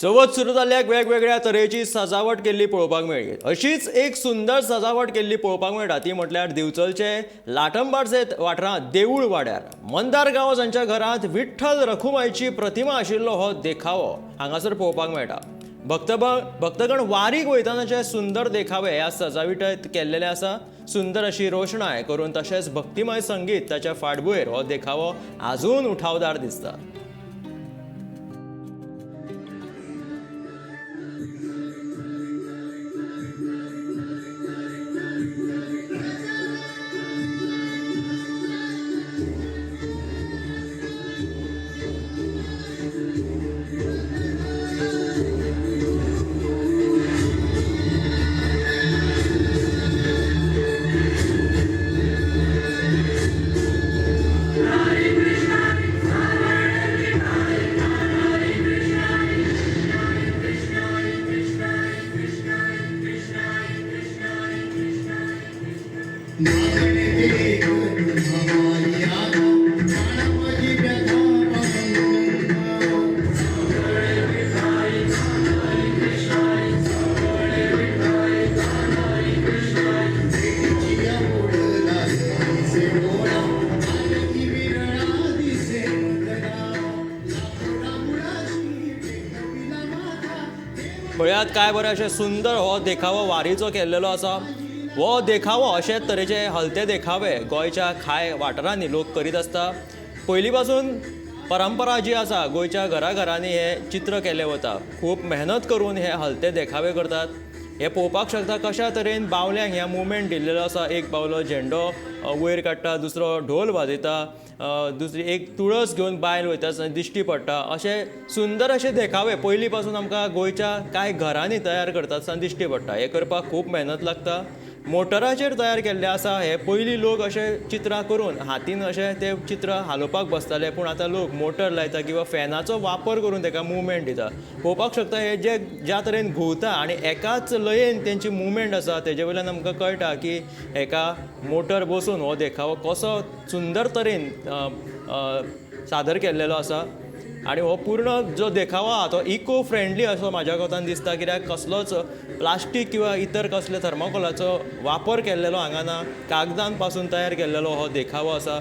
चवथ सुरू जाल्ल्याक वेगवेगळ्या तरेची सजावट केल्ली पळोवपाक मेळ्ळी. अशीच एक सुंदर सजावट केल्ली पळोवपाक मेळटा ती म्हटल्यार दिवचलचे लाटंबारचे वाठारांत देवूळ वाड्यार मंदार गांवस हांच्या घरांत विठ्ठल रखुमाईची प्रतिमा आशिल्लो हो देखावो हांगासर पळोवपाक मेळटा. भक्तगण वारीक वयतानाचे सुंदर देखावे ह्या सजावटीत केल्लेले आसा. सुंदर अशी रोषणाय करून तशेंच भक्तिमय संगीत ताच्या फाटभुंयेर हो देखावो आजून उठावदार दिसता. पळयात काय बरें अशें सुंदर हो देखावो वारीचो केल्लेलो आसा. हो देखावो अशेच तरेचे हलते देखावे गोंयच्या कांय वाठारांनी लोक करीत आसता. पयलीं पासून परंपरा जी आसा गोंयच्या घराघरांनी हे चित्र केल्लें वता. खूब मेहनत करून हे हलते देखावे करतात. हे पळोवपाक शकता कशा तरेन बावल्यांक ह्या मुवमेंट दिल्लेलो आसा. एक बावलो झेंडो वयर काडटा, दुसरो ढोल वाजयता, दुसरी एक तुळस घेवन बायल वयता आसतना दिश्टी पडटा. अशे सुंदर अशे देखावे पयलीं पासून आमकां गोंयच्या कांय घरांनी तयार करता आसतना दिश्टी पडटा. हें करपाक खूब मेहनत लागता. मोटराचेर तयार केल्ले आसा. हे पयलीं लोक अशे चित्रां करून हातीन अशे ते चित्र हालोवपाक बसताले, पूण आतां लोक मोटर लायता किंवा फॅनाचो वापर करून ताका मुवमेंट दिता. पळोवपाक शकता हे जे ज्या तरेन घुंवता आनी एकाच लयेन तेंची मुवमेंट आसा तेजे वयल्यान आमकां कळटा की एका मोटर बसून हो देखावो कसो सुंदर तरेन सादर केल्लेलो आसा. आनी हो पूर्ण जो देखावो आहा तो इको फ्रेंडली असो म्हाज्या कोतान दिसता, कित्याक कसलोच प्लास्टीक किंवा इतर कसले थर्माकोलाचो वापर केल्लेलो हांगा ना. कागदान पासून तयार केल्लेलो हो देखावो आसा.